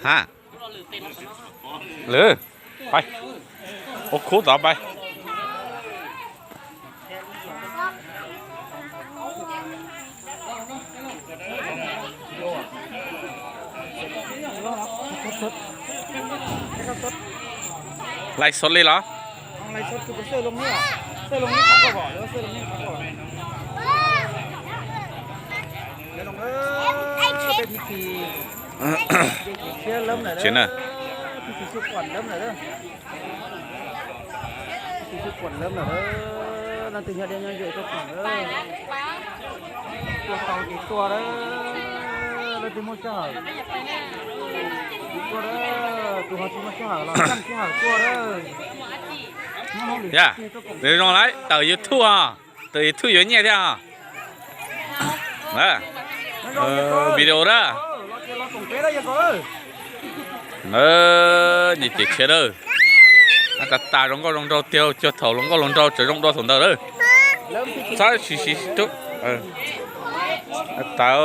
Ha. Lwm. Pais. Ua khub tod pais. Lais xov li los? Tsis na. Yog, zoo lawm, tawm YouTube os, tawm YouTube yuav nyiaj thiab os. Video da. Nyiaj ces khiav lawm. Tas tas zoo nkauj zoo nraug tiag, cuag thaum hluas nkauj hluas nraug tseem zoo dua thaum ntawd lawm. Txhob siv siv tub. Tas.